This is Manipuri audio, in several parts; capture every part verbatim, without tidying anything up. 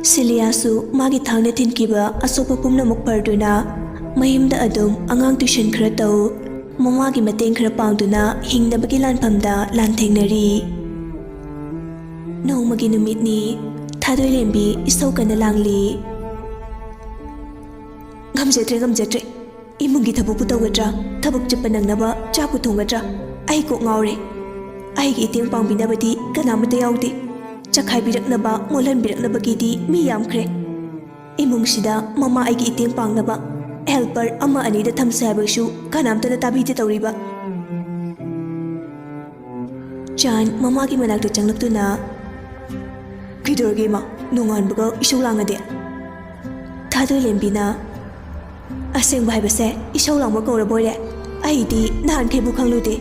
ꯁꯤꯂꯤꯌꯥꯁꯨ ꯃꯥꯒꯤ ꯊꯥꯡꯅ ꯊꯤꯟꯈꯤꯕ ꯑꯁꯣꯛꯄ ꯄꯨꯝꯅꯃꯛ ꯐꯗꯨꯅ ꯃꯌꯨꯝꯗ ꯑꯗꯨꯝ ꯑꯉꯥꯡ tuition ꯈꯔ ꯇꯧ, ꯃꯃꯥꯒꯤ ꯃꯇꯦꯡ ꯈꯔ ꯄꯥꯡꯗꯨꯅ ꯍꯤꯡꯅꯕꯒꯤ ꯂꯥꯟꯐꯝꯗ ꯂꯥꯟꯊꯦꯡꯅꯔꯤ꯫ ꯅꯣꯡꯃꯒꯤ ꯅꯨꯃꯤꯠꯅꯤ꯫ ꯊꯥꯗꯣꯏꯂꯦꯝꯕꯤ ꯏꯁꯧ ꯀꯟꯅ ꯂꯥꯡꯂꯤ꯫ "ꯉꯝꯖꯗ꯭ꯔꯦ, ꯉꯝꯖꯗ꯭ꯔꯦ꯫ ꯏꯃꯨꯡꯒꯤ ꯊꯕꯛꯄꯨ ꯇꯧꯒꯗ꯭ꯔꯥ? ꯊꯕꯛ ꯆꯠꯄ ꯅꯪꯅꯕ ꯆꯥꯛꯄꯨ ꯊꯣꯡꯒꯗ꯭ꯔꯥ? ꯑꯩ ꯀꯣꯛ ꯉꯥꯎꯔꯦ꯫ ꯑꯩꯒꯤ ꯏꯇꯦꯡ ꯄꯥꯡꯕꯤꯅꯕꯗꯤ ꯀꯅꯥꯃꯠꯇ ꯌꯥꯎꯗꯦ꯫ ꯆꯈꯥꯏꯕꯤꯔꯛꯅꯕ, ꯃꯣꯠꯍꯟꯕꯤꯔꯛꯅꯕꯒꯤꯗꯤ ꯃꯤ ꯌꯥꯝꯈ꯭ꯔꯦ꯫ ꯏꯃꯨꯡꯁꯤꯗ ꯃꯃꯥ ꯑꯩꯒꯤ ꯏꯇꯦꯡ ꯄꯥꯡꯅꯕ helper ꯑꯃ ꯑꯅꯤꯗ ꯊꯝꯁꯦ ꯍꯥꯏꯕꯁꯨ ꯀꯅꯥꯝꯇꯅ ꯇꯥꯕꯤꯗꯦ ꯇꯧꯔꯤꯕ꯫" ꯆꯥꯟ ꯃꯃꯥꯒꯤ ꯃꯅꯥꯛꯇ ꯆꯪꯂꯛꯇꯨꯅ, "ꯀꯩꯗꯧꯔꯒꯦ ꯏꯃꯥ? ꯅꯣꯡꯉꯥꯟꯕꯒ ꯏꯁꯧ ꯂꯥꯡꯉꯗꯤ?" ꯊꯥꯗꯣꯏꯂꯦꯝꯕꯤꯅ, "ꯑꯁꯦꯡꯕ ꯍꯥꯏꯕꯁꯦ ꯏꯁꯧ ꯂꯥꯡꯕ ꯀꯧꯔꯕꯣꯏꯔꯦ꯫ ꯑꯩꯗꯤ ꯅꯍꯥꯟꯈꯩꯕꯨ ꯈꯪꯂꯨꯗꯦ꯫"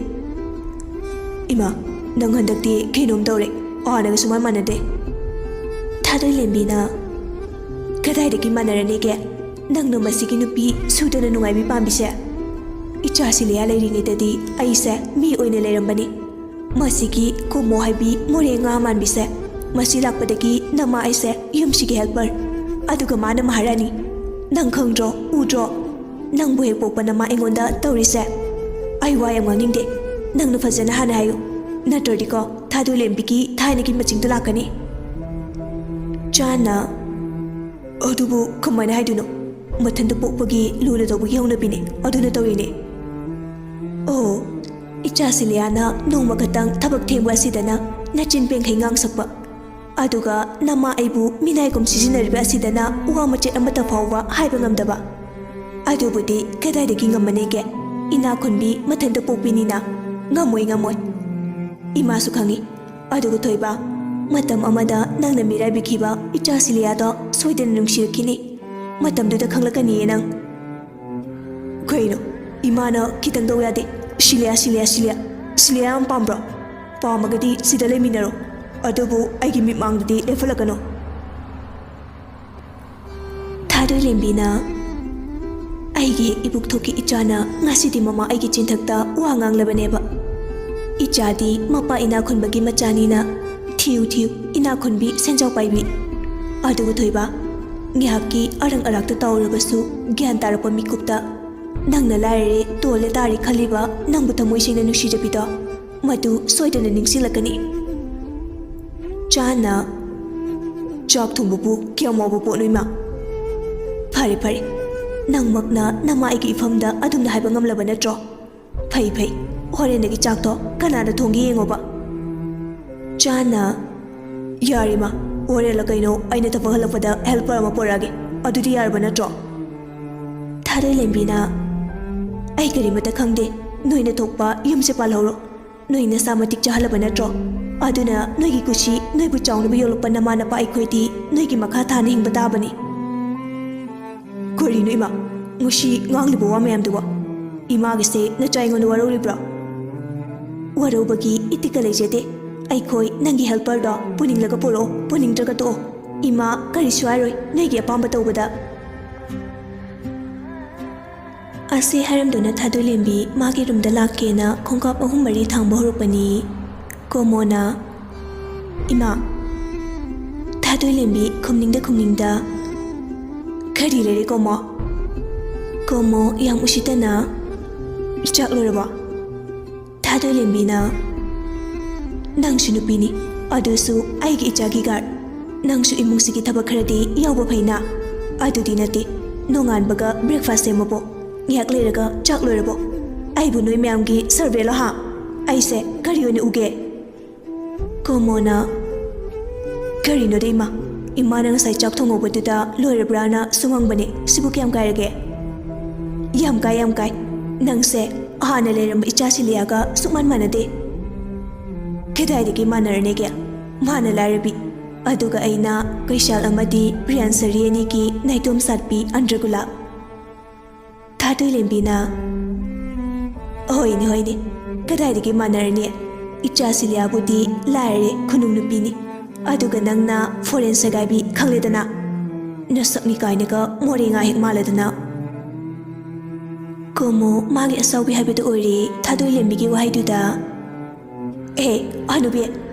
"ꯏꯃꯥ, ꯅꯪ ꯍꯟꯗꯛꯇꯤ ꯀꯩꯅꯣꯝ ꯇꯧꯔꯦ꯫ ꯍꯥꯟꯅꯒ ꯁꯨꯃꯥꯏ ꯃꯥꯟꯅꯗꯦ꯫" ꯊꯥꯗꯣꯏꯂꯦꯝꯕꯤꯅ, "ꯀꯗꯥꯏꯗꯒꯤ ꯃꯥꯟꯅꯔꯅꯤꯒꯦ? ꯅꯪꯅ ꯃꯁꯤꯒꯤ ꯅꯨꯄꯤ ꯁꯨꯗꯅ ꯅꯨꯡꯉꯥꯏꯕꯤ ꯄꯥꯝꯕꯤꯁꯦ꯫ ꯏꯆꯥ ꯁꯤꯂꯤꯌꯥ ꯂꯩꯔꯤꯉꯩꯗꯗꯤ ꯑꯩꯁꯦ ꯃꯤ ꯑꯣꯏꯅ ꯂꯩꯔꯝꯕꯅꯤ꯫ ꯃꯁꯤꯒꯤ ꯀꯨꯝꯃꯣ ꯍꯥꯏꯕꯤ ꯃꯣꯔꯦ ꯉꯥ ꯃꯥꯟꯕꯤꯁꯦ꯫ ꯃꯁꯤ ꯂꯥꯛꯄꯗꯒꯤ ꯅꯃꯥ ꯑꯩꯁꯦ ꯌꯨꯝꯁꯤꯒꯤ helper꯫ ꯑꯗꯨꯒ ꯃꯥꯅ ꯃꯍꯥꯔꯥꯅꯤ꯫ ꯅꯪ ꯈꯪꯗ꯭ꯔꯣ, ꯎꯗ꯭ꯔꯣ? ꯅꯪꯕꯨ ꯍꯦꯛ ꯄꯣꯛꯄ ꯅꯃꯥ ꯑꯩꯉꯣꯟꯗ ꯇꯧꯔꯤꯁꯦ꯫ ꯑꯩ ꯋꯥ ꯌꯥꯝ ꯉꯥꯡꯅꯤꯡꯗꯦ꯫ ꯅꯪꯅ ꯐꯖꯅ ꯍꯥꯟꯅ ꯍꯥꯏꯌꯨ꯫ ꯅꯠꯇ꯭ꯔꯗꯤꯀꯣ, ꯊꯥꯗꯣꯏꯂꯦꯝꯕꯤꯒꯤ ꯊꯥꯏꯅꯒꯤ ꯃꯆꯤꯡꯗꯣ ꯂꯥꯛꯀꯅꯤ꯫" ꯆꯥꯟꯅ, "ꯑꯗꯨꯕꯨ ꯀꯃꯥꯏꯅ ꯍꯥꯏꯗꯣꯏꯅꯣ? ꯃꯊꯟꯇ ꯄꯣꯛꯄꯒꯤ ꯂꯨꯅ ꯇꯧꯕꯒꯤ ꯍꯧꯅꯕꯤꯅꯦ, ꯑꯗꯨꯅ ꯇꯧꯔꯤꯅꯦ꯫" "ꯑꯣ, ꯏꯆꯥ ꯁꯤꯂꯤꯌꯥꯅ ꯅꯣꯡꯃ ꯈꯛꯇꯪ ꯊꯕꯛ ꯊꯦꯡꯕ ꯑꯁꯤꯗꯅ ꯅꯆꯤꯟ ꯄꯦꯡꯈꯩ ꯉꯥꯡꯁꯛꯄ꯫ ꯑꯗꯨꯒ ꯅꯃꯥ ꯑꯩꯕꯨ ꯃꯤꯅꯥꯏꯒꯨꯝ ꯁꯤꯖꯤꯟꯅꯔꯤꯕ ꯑꯁꯤꯗꯅ ꯋꯥ ꯃꯆꯦꯠ ꯑꯃꯠꯇ ꯐꯥꯎꯕ ꯍꯥꯏꯕ ꯉꯝꯗꯕ꯫ ꯑꯗꯨꯕꯨꯗꯤ ꯀꯗꯥꯏꯗꯒꯤ ꯉꯝꯃꯅꯤꯒꯦ? ꯏꯅꯥꯛ ꯈꯨꯟꯕꯤ ꯃꯊꯟꯇ ꯄꯣꯛꯄꯤꯅꯤꯅ꯫ ꯉꯝꯃꯣꯏ, ꯉꯝꯃꯣꯏ꯫ ꯏꯃꯥꯁꯨ ꯈꯪꯏ꯫ ꯑꯗꯨꯒ ꯊꯣꯏꯕ, ꯃꯇꯝ ꯑꯃꯗ ꯅꯪꯅ ꯃꯤꯔꯥꯏꯕꯤꯈꯤꯕ ꯏꯆꯥ ꯁꯤꯂꯤꯌꯥꯗꯣ ꯁꯣꯏꯗꯅ ꯅꯨꯡꯁꯤꯔꯛꯈꯤꯅꯤ꯫ ꯃꯇꯝꯗꯨꯗ ꯈꯪꯂꯛꯀꯅꯤꯌꯦ ꯅꯪ꯫" "ꯀꯩꯅꯣ? ꯏꯃꯥꯅ ꯈꯤꯇꯪ ꯇꯧ ꯌꯥꯗꯦ꯫ ꯁꯤꯂꯤꯌꯥ, ꯁꯤꯂꯤꯌꯥ, ꯁꯤꯂꯤꯌꯥ꯫ ꯁꯤꯂꯤꯌꯥ ꯌꯥꯝ ꯄꯥꯝꯕ꯭ꯔꯣ? ꯄꯥꯝꯃꯒꯗꯤ ꯁꯤꯗ ꯂꯩꯃꯤꯟꯅꯔꯣ꯫ ꯑꯗꯨꯕꯨ ꯑꯩꯒꯤ ꯃꯤꯠꯃꯥꯡꯗꯗꯤ ꯂꯦꯞꯍꯜꯂꯛꯀꯅꯨ꯫" ꯊꯥꯗꯣꯏꯂꯦꯝꯕꯤꯅ, "ꯑꯩꯒꯤ ꯏꯕꯨꯛꯊꯣꯛꯀꯤ ꯏꯆꯥꯅ ꯉꯁꯤꯗꯤ ꯃꯃꯥ ꯑꯩꯒꯤ ꯆꯤꯟꯊꯛꯇ ꯋꯥ ꯉꯥꯡꯂꯕꯅꯦꯕ꯫ ꯏꯆꯥꯗꯤ ꯃꯄꯥ ꯏꯅꯥꯛ ꯈꯨꯟꯕꯒꯤ ꯃꯆꯥꯅꯤꯅ ꯊꯤꯌꯨ ꯊꯤꯌꯨ, ꯏꯅꯥꯛ ꯈꯨꯟꯕꯤ ꯁꯦꯟꯖꯥꯎ ꯄꯥꯏꯕꯤ꯫ ꯑꯗꯨꯒ ꯊꯣꯏꯕ, ꯉꯥꯏꯍꯥꯛꯀꯤ ꯑꯔꯪ ꯑꯔꯥꯛꯇ ꯇꯧꯔꯕꯁꯨ ꯒ꯭ꯌꯥꯟ ꯇꯥꯔꯛꯄ ꯃꯤꯀꯨꯞꯇ ꯅꯪꯅ ꯂꯥꯏꯔꯔꯦ, ꯇꯣꯜꯂꯦ ꯇꯥꯔꯦ ꯈꯜꯂꯤꯕ ꯅꯪꯕꯨ ꯊꯃꯣꯏ ꯁꯦꯡꯅ ꯅꯨꯡꯁꯤꯖꯕꯤꯗꯣ, ꯃꯗꯨ ꯁꯣꯏꯗꯅ ꯅꯤꯡꯁꯤꯡꯂꯛꯀꯅꯤ꯫ ꯆꯥꯅ ꯆꯥꯛ ꯊꯣꯡꯕꯕꯨ ꯀꯌꯥꯝ ꯋꯥꯕ ꯄꯣꯠꯅꯣ ꯏꯃꯥ? ꯐꯔꯦ ꯐꯔꯦ, ꯅꯪꯃꯛꯅ ꯅꯃꯥꯏꯒꯤ ꯏꯐꯝꯗ ꯑꯗꯨꯝꯅ ꯍꯥꯏꯕ ꯉꯝꯂꯕ ꯅꯠꯇ꯭ꯔꯣ? ꯐꯩ ꯐꯩ, ꯍꯣꯔꯦꯟꯗꯒꯤ ꯆꯥꯛꯇꯣ ꯀꯅꯥꯅ ꯊꯣꯡꯒꯦ ꯌꯦꯡꯉꯣꯕ꯫ ꯆꯥꯅ, ꯌꯥꯔꯦ ꯏꯃꯥ, ꯍꯣꯔꯦꯟꯂ ꯀꯩꯅꯣ ꯑꯩꯅ ꯊꯕꯛ ꯍꯜꯂꯛꯄꯗ helper ꯑꯃ ꯄꯣꯔꯛꯑꯒꯦ, ꯑꯗꯨꯗꯤ ꯌꯥꯔꯕ ꯅꯠꯇ꯭ꯔꯣ? ꯊꯥꯗꯣꯏꯂꯦꯝꯕꯤꯅ, ꯑꯩ ꯀꯔꯤꯃꯠꯇ ꯈꯪꯗꯦ, ꯅꯣꯏꯅ ꯊꯣꯛꯄ ꯌꯨꯝꯁꯦ ꯄꯥꯜꯍꯧꯔꯣ, ꯅꯣꯏ ꯅꯁꯥ ꯃꯇꯤꯛ ꯆꯥꯍꯜꯂꯕ ꯅꯠꯇ꯭ꯔꯣ? ꯑꯗꯨꯅ ꯅꯣꯏꯒꯤ ꯀꯨꯁꯤ, ꯅꯣꯏꯕꯨ ꯆꯥꯎꯅꯕ ꯌꯣꯛꯂꯛꯄ ꯅꯃꯥ ꯅꯄꯥ ꯑꯩꯈꯣꯏꯗꯤ ꯅꯣꯏꯒꯤ ꯃꯈꯥ ꯊꯥꯅ ꯍꯤꯡꯕ ꯇꯥꯕꯅꯤ꯫ ꯀꯔꯤꯅꯣ ꯏꯃꯥ, ꯉꯁꯤ ꯉꯥꯡꯂꯤꯕ ꯋꯥ ꯃꯌꯥꯝꯗꯨꯕꯣ? ꯏꯃꯥꯒꯤꯁꯦ ꯅꯆꯥ ꯑꯩꯉꯣꯟꯗ ꯋꯥꯔꯧꯔꯤꯕ꯭ꯔꯣ? ꯋꯥꯔꯧꯕꯒꯤ ꯏꯇꯤꯛꯀ ꯂꯩꯖꯗꯦ꯫ ꯑꯩꯈꯣꯏ ꯅꯪꯒꯤ helperꯗꯣ ꯄꯨꯅꯤꯡꯂꯒ ꯄꯨꯔꯛꯑꯣ, ꯄꯨꯅꯤꯡꯗ꯭ꯔꯒ ꯇꯣꯛꯑꯣ꯫ ꯏꯃꯥ ꯀꯔꯤꯁꯨ ꯍꯥꯏꯔꯣꯏ, ꯅꯣꯏꯒꯤ ꯑꯄꯥꯝꯕ ꯇꯧꯕꯗ꯫ ꯑꯁꯤ ꯍꯥꯏꯔꯝꯗꯨꯅ ꯊꯥꯗꯣꯏꯂꯦꯝꯕꯤ ꯃꯥꯒꯤ roomꯗ ꯂꯥꯛꯀꯦꯅ ꯈꯣꯡꯀꯥꯞ ꯑꯍꯨꯝ ꯃꯔꯤ ꯊꯥꯡꯕ ꯍꯧꯔꯛꯄꯅꯤ꯫ ꯀꯣꯃꯣꯅ, ꯏꯃꯥ꯫ ꯊꯥꯗꯣꯏꯂꯦꯝꯕꯤ ꯈꯨꯝꯅꯤꯡꯗ ꯈꯨꯝꯅꯤꯡꯗ, ꯀꯔꯤ ꯂꯩꯔꯦ ꯀꯣꯃꯣ? ꯀꯣꯃꯣ ꯌꯥꯝ ꯎꯁꯤꯠꯇꯅ, ꯆꯥꯛ ꯂꯣꯏꯔꯕꯣ? ꯊꯥꯗꯣꯏꯂꯦꯝꯕꯤꯅ, ꯅꯪꯁꯨ ꯅꯨꯄꯤꯅꯤ, ꯑꯗꯨꯁꯨ ꯑꯩꯒꯤ ꯏꯆꯥꯒꯤ guard꯫ ꯅꯪꯁꯨ ꯏꯃꯨꯡꯁꯤꯒꯤ ꯊꯕꯛ ꯈꯔꯗꯤ ꯌꯥꯎꯕ ꯐꯩꯅ꯫ ꯑꯗꯨꯗꯤ ꯅꯠꯇꯦ, ꯅꯣꯡꯉꯥꯟꯕꯒ breakfast ꯁꯦꯝꯃꯕꯣ? ꯉꯥꯏꯍꯥꯛ ꯂꯩꯔꯒ ꯆꯥꯛ ꯂꯣꯏꯔꯕꯣ? ꯑꯩꯕꯨ ꯅꯣꯏ ꯃꯌꯥꯝꯒꯤ servantꯂꯣ ꯍꯥ? ꯑꯩꯁꯦ ꯀꯔꯤ ꯑꯣꯏꯅ ꯎꯒꯦ? ꯀꯣꯃꯣꯅ, ꯀꯔꯤꯅꯣꯗ ꯏꯃꯥ? ꯏꯃꯥꯅ ꯉꯁꯥꯏ ꯆꯥꯛ ꯊꯣꯡꯍꯧꯕꯗꯨꯗ ꯂꯣꯏꯔꯕ꯭ꯔꯥꯅ ꯁꯨꯝ ꯍꯪꯕꯅꯦ꯫ ꯁꯤꯕꯨ ꯀꯌꯥꯝ ꯀꯥꯏꯔꯒꯦ? ꯌꯥꯝ ꯀꯥꯏ, ꯌꯥꯝ ꯀꯥꯏ꯫ ꯅꯪꯁꯦ ꯍꯥꯟꯅ ꯂꯩꯔꯝꯕ ꯏꯆꯥ ꯁꯤꯂꯤꯌꯥꯒ ꯁꯨꯛꯃꯥꯟ ꯃꯥꯟꯅꯗꯦ꯫ ꯀꯗꯥꯏꯗꯒꯤ ꯃꯥꯟꯅꯔꯅꯦꯒꯦ? ꯃꯥꯅ ꯂꯥꯏꯔꯕꯤ, ꯑꯗꯨꯒ ꯑꯩꯅ ꯀꯩꯁꯥꯜ ꯑꯃꯗꯤ ꯄ꯭ꯔꯤꯌꯥꯟꯁꯔꯤ ꯑꯅꯤꯒꯤ ꯅꯥꯏꯇꯣꯝ ꯁꯥꯠꯄꯤ ꯑꯟꯗ꯭ꯔꯒꯨꯂꯥ꯫ ꯊꯥꯗꯣꯏꯂꯦꯝꯕꯤꯅ, ꯍꯣꯏꯅꯦ, ꯍꯣꯏꯅꯦ, ꯀꯗꯥꯏꯗꯒꯤ ꯃꯥꯟꯅꯔꯅꯤ? ꯏꯆꯥ ꯁꯤꯂꯤꯌꯥꯕꯨꯗꯤ ꯂꯥꯏꯔꯔꯦ, ꯈꯨꯅꯨꯡ ꯅꯨꯄꯤꯅꯤ꯫ ꯑꯗꯨꯒ ꯅꯪꯅ foreign ꯁꯒꯥꯏꯕꯤ ꯈꯪꯂꯦꯗꯅ꯫ ꯅꯁꯛꯅꯤ ꯀꯥꯏꯅꯒ ꯃꯣꯔꯦ ꯉꯥ ꯍꯦꯛ ꯃꯥꯜꯂꯗꯅ꯫ ꯀꯣꯃꯣ ꯃꯥꯒꯤ ꯑꯁꯥꯎꯕꯤ ꯍꯥꯏꯕꯗꯨ ꯑꯣꯏꯔꯦ ꯊꯥꯗꯣꯏꯂꯦꯝꯕꯤꯒꯤ ꯋꯥꯍꯩꯗꯨꯗ꯫ ꯑꯦ, ꯍꯅꯨꯕꯤ,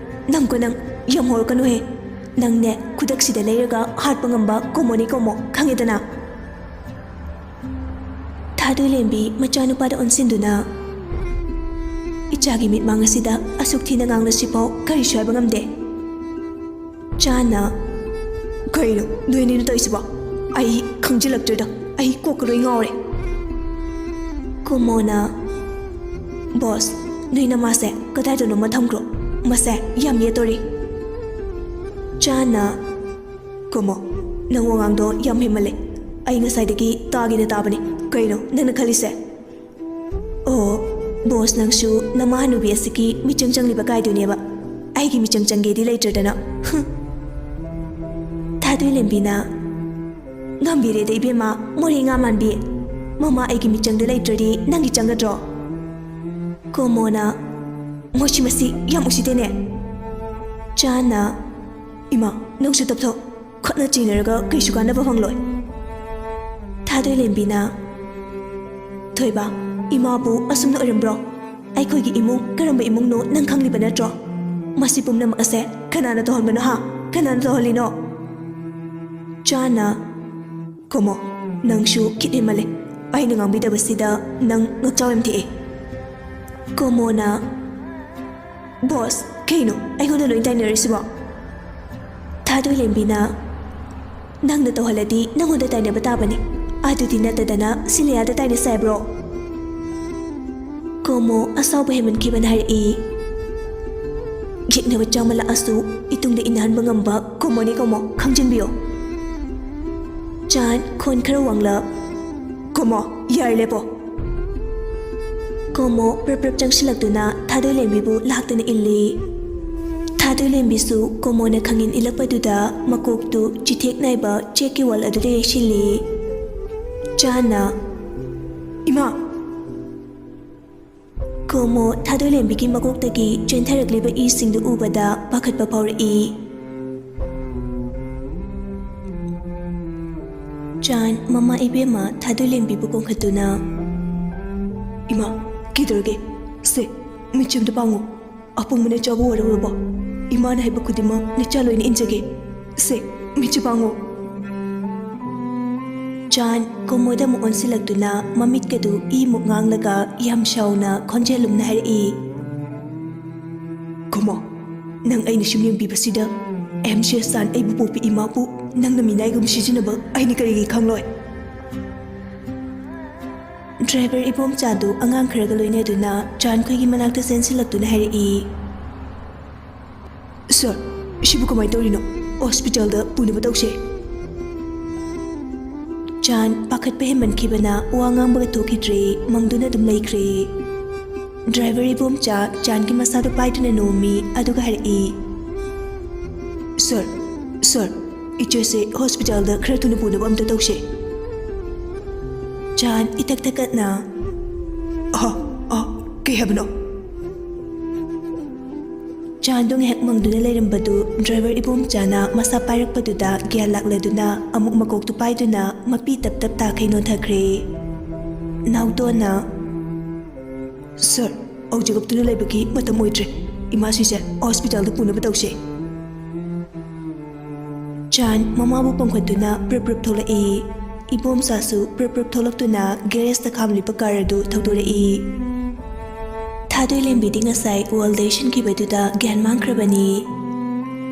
ꯅꯪꯀꯣ ꯅꯪ, ꯌꯥꯝ ꯍꯧꯔꯛꯀꯅꯨꯍꯦ꯫ ꯅꯪꯅꯦ ꯈꯨꯗꯛꯁꯤꯗ ꯂꯩꯔꯒ ꯍꯥꯠꯄ ꯉꯝꯕ ꯀꯣꯃꯣꯅꯤ ꯀꯣꯃꯣ, ꯈꯪꯉꯦꯗꯅ? ꯊꯥꯗꯣꯏꯂꯦꯝꯕꯤ ꯃꯆꯥꯅꯨꯄꯥꯗ ꯑꯣꯟꯁꯤꯟꯗꯨꯅ, "ꯏꯆꯥꯒꯤ ꯃꯤꯠꯃꯥꯡ ꯑꯁꯤꯗ ꯑꯁꯨꯛ ꯊꯤꯅ ꯉꯥꯡꯂꯁꯤꯐꯥꯎ ꯀꯔꯤꯁꯨ ꯍꯥꯏꯕ ꯉꯝꯗꯦ"꯫ ꯆꯥꯟꯅ, "ꯀꯩꯅꯣ ꯅꯣꯏ ꯑꯅꯤꯅ ꯇꯧꯔꯤꯁꯤꯕꯣ? ꯑꯩ ꯈꯪꯖꯤꯜꯂꯛꯇ꯭ꯔꯦꯗ, ꯑꯩ ꯀꯣꯛꯀ ꯂꯣꯏ ꯉꯥꯎꯔꯦ"꯫ ꯀꯣꯃꯣꯅ, "ꯕꯣꯁ, ꯅꯣꯏ ꯅꯃꯥꯁꯦ ꯀꯗꯥꯏꯗꯅꯣꯃ ꯊꯝꯈ꯭ꯔꯣ, ꯃꯁꯦ ꯌꯥꯝ ꯌꯦꯠꯇꯣꯔꯤ"꯫ ꯆꯥꯟꯅ, "ꯀꯣꯃꯣ, ꯅꯪ ꯋꯥꯉꯥꯡꯗꯣ ꯌꯥꯝ ꯍꯦꯟꯃꯜꯂꯦ꯫ ꯑꯩ ꯉꯁꯥꯏꯗꯒꯤ ꯇꯥꯒꯦꯅ ꯇꯥꯕꯅꯤ꯫ ꯀꯩꯅꯣ ꯅꯪꯅ ꯈꯜꯂꯤꯁꯦ?" "ꯑꯣ, ꯕꯣꯁ, ꯅꯪꯁꯨ ꯅꯃꯥ ꯍꯅꯨꯕꯤ ꯑꯁꯤꯒꯤ ꯃꯤꯆꯪ ꯆꯪꯂꯤꯕ ꯀꯥꯏꯗꯨꯅꯦꯕ꯫ ꯑꯩꯒꯤ ꯃꯤꯆꯪ ꯆꯪꯒꯦꯗꯤ ꯂꯩꯇ꯭ꯔꯗꯅ꯫ ꯍꯨꯝ"꯫ ꯊꯥꯗꯣꯏꯂꯦꯝꯕꯤꯅ, "ꯉꯝꯕꯤꯔꯦꯗ ꯏꯕꯦꯝꯃ, ꯃꯣꯔꯦ ꯉꯥ ꯃꯥꯟꯕꯤ꯫ ꯃꯃꯥ ꯑꯩꯒꯤ ꯃꯤꯆꯪꯗ ꯂꯩꯇ꯭ꯔꯗꯤ ꯅꯪꯒꯤ ꯆꯪꯒꯗ꯭ꯔꯣ?" ꯀꯣꯃꯣꯅ, "ꯃꯣꯏꯁꯤ ꯃꯁꯤ ꯌꯥꯝ ꯎꯁꯤꯠꯇꯦꯅꯦ"꯫ ꯆꯥꯟꯅ, "ꯏꯃꯥ, ꯅꯪꯁꯨ ꯇꯞꯊꯧ꯫ ꯈꯠꯅ ꯆꯩꯅꯔꯒ ꯀꯩꯁꯨ ꯀꯥꯟꯅꯕ ꯐꯪꯂꯣꯏ"꯫ ꯊꯥꯗꯣꯏꯂꯦꯝꯕꯤꯅ, "ꯊꯣꯏꯕ, ꯏꯃꯥꯕꯨ ꯑꯁꯨꯝꯅ ꯑꯣꯏꯔꯝꯕ꯭ꯔꯣ? ꯑꯩꯈꯣꯏꯒꯤ ꯏꯃꯨꯡ ꯀꯔꯝꯕ ꯏꯃꯨꯡꯅꯣ ꯅꯪ ꯈꯪꯂꯤꯕ ꯅꯠꯇ꯭ꯔꯣ? ꯃꯁꯤ ꯄꯨꯝꯅꯃꯛ ꯑꯁꯦ ꯀꯅꯥꯅ ꯇꯧꯍꯟꯕꯅꯣ ꯍꯥ? ꯀꯅꯥꯅ ꯇꯧꯍꯜꯂꯤꯅꯣ?" ꯆꯥꯟꯅ, "ꯀꯣꯃꯣ, ꯅꯪꯁꯨ ꯈꯤꯠ ꯍꯦꯟꯃꯜꯂꯦ꯫ ꯑꯩꯅ ꯉꯥꯡꯕꯤꯗꯕꯁꯤꯗ ꯅꯪ ꯉꯛꯆꯥꯎ ꯌꯥꯝ ꯊꯦꯛꯑꯦ"꯫ ꯀꯣꯃꯣꯅ, "ꯕꯣꯁ, ꯀꯩꯅꯣ ꯑꯩꯉꯣꯟꯗ ꯂꯣꯏ ꯇꯥꯏꯅꯔꯤꯁꯤꯕꯣ?" ꯊꯥꯗꯣꯏꯂꯦꯝꯕꯤꯅ, "ꯅꯪꯅ ꯇꯧꯍꯜꯂꯗꯤ ꯅꯪꯉꯣꯟꯗ ꯇꯥꯏꯅꯕ ꯇꯥꯕꯅꯤ꯫ ꯑꯗꯨꯗꯤ ꯅꯠꯇꯗꯅ ꯁꯤꯂꯤꯌꯥꯗ ꯇꯥꯏꯅꯁꯦ ꯍꯥꯏꯕ꯭ꯔꯣ?" ꯀꯣꯃꯣ ꯑꯁꯥꯎꯕ ꯍꯦꯟꯃꯟꯈꯤꯕꯅ ꯍꯥꯏꯔꯛꯏ, "ꯌꯦꯛꯅꯕ ꯆꯥꯃꯜꯂꯛꯑꯁꯨ ꯏꯇꯨꯡꯗ ꯏꯟꯅꯍꯟꯕ ꯉꯝꯕ ꯀꯣꯃꯣꯅꯤ ꯀꯣꯃꯣ, ꯈꯪꯖꯤꯟꯕꯤꯌꯣ"꯫ ꯆꯥꯟ ꯈꯣꯟ ꯈꯔ ꯋꯥꯡꯂꯞ, "ꯀꯣꯃꯣ, ꯌꯥꯔꯦ, ꯂꯦꯞꯄꯣ"꯫ ꯀꯣꯃꯣ ꯄ꯭ꯔꯞ ꯄ꯭ꯔꯞ ꯆꯪꯁꯤꯜꯂꯛꯇꯨꯅ ꯊꯥꯗꯣꯏꯂꯦꯝꯕꯤꯕꯨ ꯂꯥꯛꯇꯅ ꯏꯜꯂꯤ꯫ ꯊꯥꯗꯣꯏꯂꯦꯝꯕꯤꯁꯨ ꯀꯣꯃꯣꯅ ꯈꯪꯏꯟ ꯏꯜꯂꯛꯄꯗꯨꯗ ꯃꯀꯣꯛꯇꯨ ꯆꯤꯊꯦꯛ ꯅꯥꯏꯕ ꯆꯦꯛꯀꯤ ꯋꯥꯜ ꯑꯗꯨꯗ ꯌꯩꯁꯤꯜꯂꯤ꯫ ꯆꯥꯟꯅ, "ꯏꯃꯥ!" ꯀꯣꯃꯣ ꯊꯥꯗꯣꯏꯂꯦꯝꯕꯤꯒꯤ ꯃꯀꯣꯛꯇꯒꯤ ꯆꯦꯟꯊꯔꯛꯂꯤꯕ ꯏꯁꯤꯡꯗꯨ ꯎꯕꯗ ꯄꯥꯈꯠꯄ ꯐꯥꯎꯔꯛꯏ꯫ ꯆꯥꯟ ꯃꯃꯥ ꯏꯕꯦꯝꯃ ꯊꯥꯗꯣꯏꯂꯦꯝꯕꯤꯕꯨ ꯀꯣꯟꯈꯠꯇꯨꯅ, "ꯏꯃꯥ, ꯀꯩꯗꯧꯔꯒꯦ? ꯁꯦ, ꯃꯤꯠꯁꯦ ꯑꯝꯇ ꯄꯥꯡꯉꯨ꯫ ꯑꯄꯪꯕꯅ ꯆꯥꯕ ꯑꯣꯏꯔꯨꯔꯕꯣ?" ꯏꯃꯥꯅ ꯍꯥꯏꯕ ꯈꯨꯗꯤꯡꯃꯛ ꯅꯆꯥ ꯂꯣꯏꯅ ꯏꯟꯖꯒꯦ꯫ ꯁꯦ, ꯃꯤꯠꯁꯤ ꯄꯥꯡꯉꯣ꯫ ꯆꯥꯟ ꯀꯣꯃꯣꯗ ꯑꯃꯨꯛ ꯑꯣꯟꯁꯤꯜꯂꯛꯇꯨꯅ ꯃꯃꯤꯠꯀꯗꯨ ꯏꯃꯨꯛ ꯉꯥꯡꯂꯒ ꯌꯥꯝ ꯁꯥꯎꯅ ꯈꯣꯟꯖꯦꯜ ꯂꯨꯝꯅ ꯍꯥꯏꯔꯛꯏ, "ꯀꯣꯃꯣ, ꯅꯪ ꯑꯩꯅ ꯁꯨꯝ ꯌꯦꯡꯕꯤꯕꯁꯤꯗ ꯑꯦꯝ ꯁꯤ ꯑꯦꯁ ꯆꯥꯟ ꯑꯩꯕꯨ ꯄꯣꯛꯄꯤ ꯏꯃꯥꯕꯨ ꯅꯪꯅ ꯃꯤꯅꯥꯏꯒꯨꯝ ꯁꯤꯖꯤꯟꯅꯕ ꯑꯩꯅ ꯀꯔꯤꯒꯤ ꯈꯪꯂꯣꯏ?" ꯗ꯭ꯔꯥꯏꯚꯔ ꯏꯕꯣꯝꯆꯥꯗꯨ ꯑꯉꯥꯡ ꯈꯔꯒ ꯂꯣꯏꯅꯗꯨꯅ ꯆꯥꯟꯈꯣꯏꯒꯤ ꯃꯅꯥꯛꯇ ꯆꯦꯟꯁꯤꯜꯂꯛꯇꯨꯅ ꯍꯥꯏꯔꯛꯏ, "ꯁꯥꯔ, ꯁꯤꯕꯨ ꯀꯃꯥꯏꯅ ꯇꯧꯔꯤꯅꯣ? ꯍꯣꯁꯄꯤꯇꯥꯜꯗ ꯄꯨꯅꯕ ꯇꯧꯁꯦ꯫" ꯆꯥꯟ ꯄꯥꯈꯠꯄ ꯍꯦꯟꯃꯟꯈꯤꯕꯅ ꯋꯥ ꯉꯥꯡꯕꯒ ꯊꯣꯛꯈꯤꯗ꯭ꯔꯦ, ꯃꯪꯗꯨꯅ ꯑꯗꯨꯝ ꯂꯩꯈ꯭ꯔꯦ꯫ ꯗ꯭ꯔꯥꯏꯚꯔ ꯏꯕꯣꯝꯆꯥ ꯆꯥꯟꯒꯤ ꯃꯁꯥꯗꯣ ꯄꯥꯏꯗꯨꯅ ꯅꯣꯝꯃꯤ, ꯑꯗꯨꯒ ꯍꯥꯏꯔꯛꯏ, "ꯁꯥꯔ, ꯁꯥꯔ, ꯏꯆꯦꯁꯦ ꯍꯣꯁꯄꯤꯇꯥꯜꯗ ꯈꯔ ꯊꯨꯅ ꯄꯨꯅꯕ ꯑꯝꯇ ꯇꯧꯁꯦ꯫" ꯆꯥꯟ ꯏꯊꯛ ꯊꯛꯀꯠꯅ, "ꯑ, ꯑ, ꯀꯩ ꯍꯥꯏꯕꯅꯣ?" ꯆꯥꯟꯗꯣ ꯉꯥꯏꯍꯥꯛ ꯃꯪꯗꯨꯅ ꯂꯩꯔꯝꯕꯗꯨ ꯗ꯭ꯔꯥꯏꯚꯔ ꯏꯕꯣꯝꯆꯥꯅ ꯃꯁꯥ ꯄꯥꯏꯔꯛꯄꯗꯨꯗ ꯒ꯭ꯌꯥꯟ ꯂꯥꯛꯂꯗꯨꯅ ꯑꯃꯨꯛ ꯃꯀꯣꯛꯇꯨ ꯄꯥꯏꯗꯨꯅ ꯃꯄꯤ ꯇꯞ ꯇꯞ ꯇꯥꯈꯩ ꯅꯣꯟꯊꯈ꯭ꯔꯦ꯫ ꯅꯥꯎꯇꯣꯟꯅ, "ꯁꯥꯔ, ꯍꯧꯖꯤꯛ ꯀꯞꯇꯨꯅ ꯂꯩꯕꯒꯤ ꯃꯇꯝ ꯑꯣꯏꯗ꯭ꯔꯦ꯫ ꯏꯃꯥꯁꯤꯁꯦ ꯍꯣꯁꯄꯤꯇꯥꯜꯗ ꯄꯨꯅꯕ ꯇꯧꯁꯦ꯫" ꯆꯥꯟ ꯃꯃꯥꯕꯨ ꯄꯝꯈꯠꯇꯨꯅ ꯄ꯭ꯔꯞ ꯄ꯭ꯔꯞ ꯊꯣꯛꯂꯛꯏ꯫ ꯏꯕꯣꯝꯆꯥꯁꯨ ꯄ꯭ꯔꯞ ꯄ꯭ꯔꯞ ꯊꯣꯛꯂꯛꯇꯨꯅ ꯒꯦꯔꯦꯖꯇ ꯈꯥꯝꯂꯤꯕ ꯀꯥꯔ ꯑꯗꯨ ꯊꯧꯗꯣꯔꯛꯏ꯫ ꯊꯥꯗꯣꯏꯂꯦꯝꯕꯤꯗꯤ ꯉꯁꯥꯏ ꯋꯥꯜꯗ ꯏꯁꯤꯟꯈꯤꯕꯗꯨꯗ ꯒ꯭ꯌꯥꯟ ꯃꯥꯡꯈ꯭ꯔꯕꯅꯤ꯫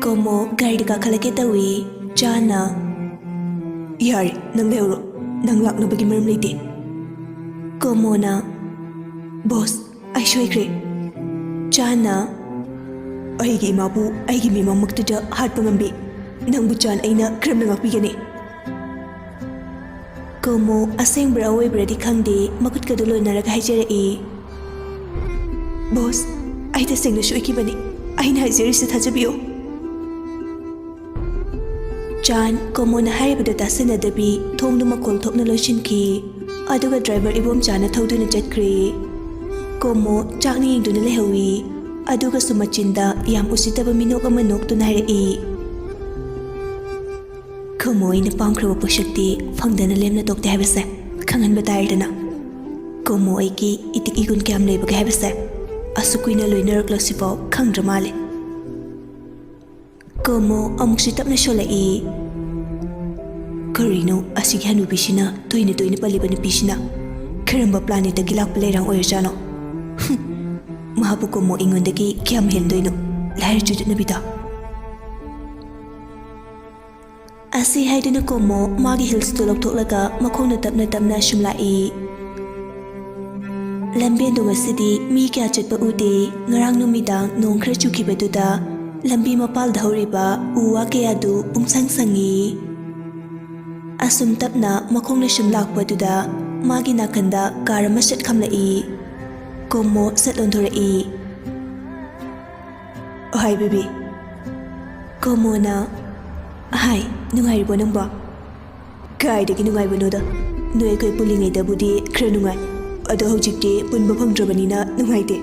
ꯀꯣꯃꯣ ꯒꯥꯔꯤꯗ ꯀꯥꯈꯠꯂꯛꯀꯦ ꯇꯧꯏ꯫ ꯆꯥꯟꯅ, "ꯌꯥꯔꯦ, ꯅꯪ ꯂꯩꯍꯧꯔꯣ꯫ ꯅꯪ ꯂꯥꯛꯅꯕꯒꯤ ꯃꯔꯝ ꯂꯩꯇꯦ꯫" ꯀꯣꯃꯣꯅ, "ꯕꯣꯁ, ꯑꯩ ꯁꯣꯏꯈ꯭ꯔꯦ꯫" ꯆꯥꯟꯅ, "ꯑꯩꯒꯤ ꯏꯃꯥꯕꯨ ꯑꯩꯒꯤ ꯃꯤꯃꯥꯡꯃꯛꯇꯨꯗ ꯍꯥꯠꯄ ꯉꯝꯕꯤ ꯅꯪꯕꯨ ꯆꯥꯟ ꯑꯩꯅ ꯀꯔꯝꯅ ꯉꯥꯛꯄꯤꯒꯅꯤ?" ꯀꯣꯃꯣ ꯑꯁꯦꯡꯕ꯭ꯔꯥ ꯑꯣꯏꯕ꯭ꯔꯥꯗꯤ ꯈꯪꯗꯦ, ꯃꯈꯨꯠꯀꯗꯨ ꯂꯣꯟꯅꯔꯒ ꯍꯥꯏꯖꯔꯛꯏ, "ꯕꯣꯁ, ꯑꯩ ꯇꯁꯦꯡꯅ ꯁꯣꯏꯈꯤꯕꯅꯤ꯫ ꯑꯩꯅ ꯍꯥꯏꯖꯔꯤꯁꯤ ꯊꯥꯖꯕꯤꯌꯨ꯫" ꯆꯥꯟ ꯀꯣꯃꯣꯅ ꯍꯥꯏꯔꯤꯕꯗꯨ ꯇꯥꯁꯟꯅꯗꯕꯤ ꯊꯣꯡꯗꯨ ꯃꯈꯣꯜ ꯊꯣꯛꯅ ꯂꯣꯟꯁꯤꯟꯈꯤ꯫ ꯑꯗꯨꯒ ꯗ꯭ꯔꯥꯏꯚꯔ ꯏꯕꯣꯝꯆꯥꯅ ꯊꯧꯗꯨꯅ ꯆꯠꯈ꯭ꯔꯦ꯫ ꯀꯣꯃꯣ ꯆꯥꯛꯅ ꯌꯦꯡꯗꯨꯅ ꯂꯩꯍꯧꯏ꯫ ꯑꯗꯨꯒꯁꯨ ꯃꯆꯤꯟꯗ ꯌꯥꯝ ꯎꯁꯤꯠꯇꯕ ꯃꯤꯅꯣꯛ ꯑꯃ ꯅꯣꯛꯇꯨꯅ ꯍꯥꯏꯔꯛꯏ, "ꯀꯣꯃꯣ ꯑꯩꯅ ꯄꯥꯝꯈ꯭ꯔꯕ ꯄꯣꯠꯁꯛꯇꯤ ꯐꯪꯗꯅ ꯂꯦꯝꯅ ꯇꯣꯛꯇꯦ ꯍꯥꯏꯕꯁꯦ ꯈꯪꯍꯟꯕ ꯇꯥꯔꯦꯗꯅ꯫ ꯀꯣꯃꯣ ꯑꯩꯒꯤ ꯏꯇꯤꯛ ꯏꯒꯨꯟ ꯀꯌꯥꯝ ꯂꯩꯕꯒꯦ ꯍꯥꯏꯕꯁꯦ ꯑꯁꯨꯛ ꯀꯨꯏꯅ ꯂꯣꯏꯅꯔꯛꯂꯁꯤꯐꯥꯎ ꯈꯪꯗ꯭ꯔ ꯃꯥꯜꯂꯦ꯫" ꯀꯣꯃꯣ ꯑꯃꯨꯛꯁꯨ ꯇꯞꯅ ꯁꯣꯜꯂꯛꯏ꯫ ꯀꯔꯤꯅꯣ ꯑꯁꯤꯒꯤ ꯍꯅꯨꯕꯤꯁꯤꯅ ꯇꯣꯏꯅ ꯇꯣꯏꯅ ꯄꯜꯂꯤꯕ ꯅꯨꯄꯤꯁꯤꯅ? ꯀꯔꯝꯕ planetꯇꯒꯤ ꯂꯥꯛꯄ ꯂꯩꯔꯥꯡ ꯑꯣꯏꯔꯖꯥꯠꯅꯣ? ꯍꯨꯝ, ꯃꯍꯥꯛꯄꯨ ꯀꯣꯃꯣ ꯑꯩꯉꯣꯟꯗꯒꯤ ꯀꯌꯥꯝ ꯍꯦꯟꯗꯣꯏꯅꯣ? ꯂꯥꯏꯔ ꯆꯨꯗꯠꯅꯕꯤꯗ꯫ ꯑꯁꯤ ꯍꯥꯏꯗꯨꯅ ꯀꯣꯃꯣ ꯃꯥꯒꯤ heelsꯇꯨ ꯂꯧꯊꯣꯛꯂꯒ ꯃꯈꯣꯡꯅ ꯇꯞꯅ ꯇꯞꯅ ꯁꯨꯝ ꯂꯥꯛꯏ꯫ ꯂꯝꯕꯦꯟꯗꯣ ꯉꯁꯤꯗꯤ ꯃꯤ ꯀꯌꯥ ꯆꯠꯄ ꯎꯗꯦ꯫ ꯉꯔꯥꯡ ꯅꯨꯃꯤꯗꯥꯡ ꯅꯣꯡ ꯈꯔ ꯆꯨꯈꯤꯕꯗꯨꯗ ꯂꯝꯕꯤ ꯃꯄꯥꯜꯗ ꯍꯧꯔꯤꯕ ꯎ ꯋꯥ ꯀꯌꯥꯗꯨ ꯄꯨꯡꯁꯪ ꯁꯪꯉꯤ꯫ ꯑꯁꯨꯝ ꯇꯞꯅ ꯃꯈꯣꯡꯅ ꯁꯨꯝ ꯂꯥꯛꯄꯗꯨꯗ ꯃꯥꯒꯤ ꯅꯥꯀꯟꯗ car ꯑꯃ ꯁꯠ ꯈꯥꯝꯂꯛꯏ꯫ ꯀꯣꯃꯣ ꯁꯠ ꯑꯣꯟꯊꯣꯔꯛꯏ꯫ "ꯍꯥꯏ ꯕꯦꯕꯤ꯫" ꯀꯣꯃꯣꯅ, "ꯍꯥꯏ, ꯅꯨꯡꯉꯥꯏꯔꯤꯕꯣ ꯅꯪꯕꯣ?" "ꯀꯥꯏꯗꯒꯤ ꯅꯨꯡꯉꯥꯏꯕꯅꯣꯗ? ꯅꯣꯏ ꯑꯩꯈꯣꯏ ꯄꯨꯜꯂꯤꯉꯩꯗꯕꯨꯗꯤ ꯈꯔ ꯅꯨꯡꯉꯥꯏ, ꯑꯗꯣ ꯍꯧꯖꯤꯛꯇꯤ ꯄꯨꯟꯕ ꯐꯪꯗ꯭ꯔꯕꯅꯤꯅ ꯅꯨꯡꯉꯥꯏꯇꯦ꯫"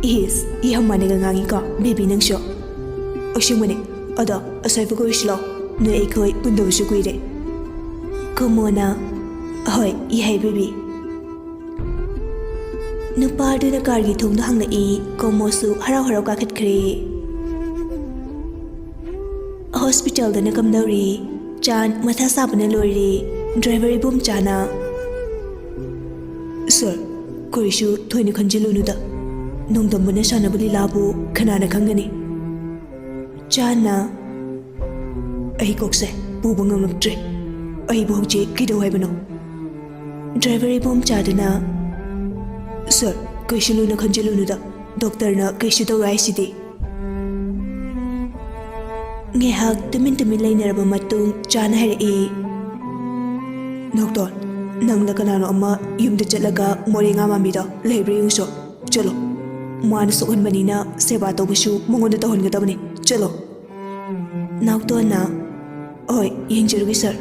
"ꯏꯁ, ꯌꯥꯝ ꯃꯥꯟꯅꯒ ꯉꯥꯡꯉꯤꯀꯣ ꯕꯦꯕꯤ ꯅꯪꯁꯨ꯫ ꯑꯁꯦꯡꯕꯅꯦ, ꯑꯗꯣ ꯑꯁ꯭ꯋꯥꯏꯐꯥꯎ ꯀꯣꯏꯔꯨꯁꯤ ꯂꯥꯛꯑꯣ, ꯅꯣꯏ ꯑꯩꯈꯣꯏ ꯄꯨꯟꯗꯕꯁꯨ ꯀꯨꯏꯔꯦ꯫" ꯀꯣꯃꯣꯅ, "ꯍꯣꯏ, ꯌꯥꯏ ꯕꯦꯕꯤ꯫" ꯅꯨꯄꯥꯗꯨꯅ carꯒꯤ ꯊꯣꯡꯗꯣ ꯍꯥꯡꯂꯛꯏ꯫ ꯀꯣꯃꯣꯁꯨ ꯍꯔꯥꯎ ꯍꯔꯥꯎ ꯀꯥꯈꯠꯈ꯭ꯔꯦ꯫ Hospitalꯗꯅ ꯀꯝꯗꯧꯔꯤ? ꯆꯥꯟ ꯃꯊꯥ ꯁꯥꯕꯅ ꯂꯣꯏꯔꯦ꯫ Driver ꯏꯕꯣꯝꯆꯥꯅ, "Sir, ꯀꯔꯤꯁꯨ ꯊꯣꯏꯅ ꯈꯟꯖꯤꯜꯂꯨꯅꯨꯗ꯫ ꯅꯣꯡꯗꯝꯕꯅ ꯁꯥꯟꯅꯕ ꯂꯤꯂꯥꯕꯨ ꯀꯅꯥꯅ ꯈꯪꯒꯅꯤ?" ꯆꯥꯟꯅ, "ꯑꯩ ꯀꯣꯛꯁꯦ ꯄꯨꯕ ꯉꯝꯂꯛꯇ꯭ꯔꯦ꯫ ꯑꯩꯕꯨ ꯍꯧꯖꯤꯛ ꯀꯩꯗꯧ ꯍꯥꯏꯕꯅꯣ?" Driver ꯏꯕꯣꯝꯆꯥꯗꯨꯅ, "Sir, ꯀꯩꯁꯨ ꯂꯨꯅ ꯈꯟꯖꯤꯜꯂꯨꯅꯨꯗ꯫ Doctorꯅ ꯀꯩꯁꯨ ꯇꯧꯔꯣꯏ ꯍꯥꯏꯁꯤꯗꯤ꯫" ꯉꯥꯏꯍꯥꯛ ꯇꯨꯃꯤꯟ ꯇꯨꯃꯤꯟ ꯂꯩꯅꯔꯕ ꯃꯇꯨꯡ ꯆꯥꯟꯅ ꯍꯥꯏꯔꯛꯏ, "ꯅꯥꯎꯇꯣꯟ, ꯅꯪꯂ ꯀꯅꯥꯅꯣ ꯑꯃ ꯌꯨꯝꯗ ꯆꯠꯂꯒ ꯃꯣꯔꯦ ꯉꯥ ꯃꯥꯟꯕꯤꯗꯣ ꯂꯩꯕ꯭ꯔꯥ ꯌꯦꯡꯉꯨꯁꯣ꯫ ꯆꯠꯂꯣ꯫ ꯃꯥꯅ ꯁꯣꯛꯍꯟꯕꯅꯤꯅ ꯁꯦꯕꯥ ꯇꯧꯕꯁꯨ ꯃꯉꯣꯟꯗ ꯇꯧꯍꯟꯒꯗꯕꯅꯤ꯫ ꯆꯠꯂꯣ꯫" ꯅꯥꯎꯇꯣꯟꯅ, "ꯍꯣꯏ, ꯌꯦꯡꯖꯔꯨꯒꯦ sir꯫"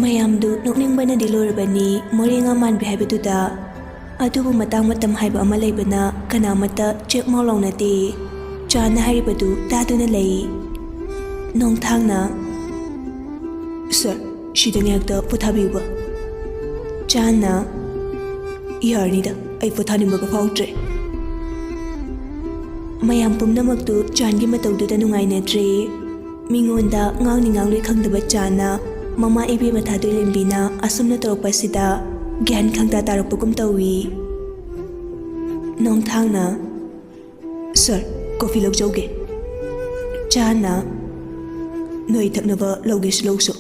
ꯃꯌꯥꯝꯗꯨ ꯅꯣꯛꯅꯤꯡꯕꯅꯗꯤ ꯂꯣꯏꯔꯕꯅꯤ ꯃꯣꯔꯦ ꯉꯥ ꯃꯥꯟꯕꯤ ꯍꯥꯏꯕꯗꯨꯗ꯫ ꯑꯗꯨꯕꯨ ꯃꯇꯥꯡ ꯃꯇꯝ ꯍꯥꯏꯕ ꯑꯃ ꯂꯩꯕꯅ ꯀꯅꯥꯃꯠꯇ ꯆꯦꯛ ꯃꯥꯎ ꯂꯥꯎꯅꯗꯦ꯫ ꯆꯥꯟꯅ ꯍꯥꯏꯔꯤꯕꯗꯨ ꯇꯥꯗꯨꯅ ꯂꯩ꯫ ꯅꯣꯡꯊꯥꯡꯅ, "Sir, ꯁꯤꯗ ꯉꯥꯏꯍꯥꯛꯇ ꯄꯣꯊꯥꯕꯤꯌꯨꯕ꯫" ꯆꯥꯟꯅ, "ꯌꯥꯔꯅꯤꯗ, ꯑꯩ ꯄꯣꯊꯥꯅꯤꯡꯕꯒ ꯐꯥꯎꯗ꯭ꯔꯦ꯫" ꯃꯌꯥꯝ ꯄꯨꯝꯅꯃꯛꯇꯨ ꯆꯥꯟꯒꯤ ꯃꯇꯧꯗꯨꯗ ꯅꯨꯡꯉꯥꯏꯅꯗ꯭ꯔꯦ꯫ ꯃꯤꯉꯣꯟꯗ ꯉꯥꯡꯅꯤ ꯉꯥꯡꯂꯣꯏ ꯈꯪꯗꯕ ꯆꯥꯟꯅ ꯃꯃꯥ ꯏꯕꯦꯝꯃ ꯊꯥꯗꯣꯏꯂꯦꯝꯕꯤꯅ ꯑꯁꯨꯝꯅ ꯇꯧꯔꯛꯄ ꯑꯁꯤꯗ ꯒ꯭ꯌꯥꯟ ꯈꯪꯇꯥ ꯇꯥꯔꯛꯄꯒꯨꯝ ꯇꯧꯏ꯫ ꯅꯣꯡꯊꯥꯡꯅ, "ꯁꯥꯔ, ꯀꯣꯐꯤ ꯂꯧꯖꯧꯒꯦ꯫" ꯆꯥꯟꯅ, "ꯅꯣꯏ ꯊꯛꯅꯕ ꯂꯧꯒꯦꯁꯨ ꯂꯧꯁꯨ,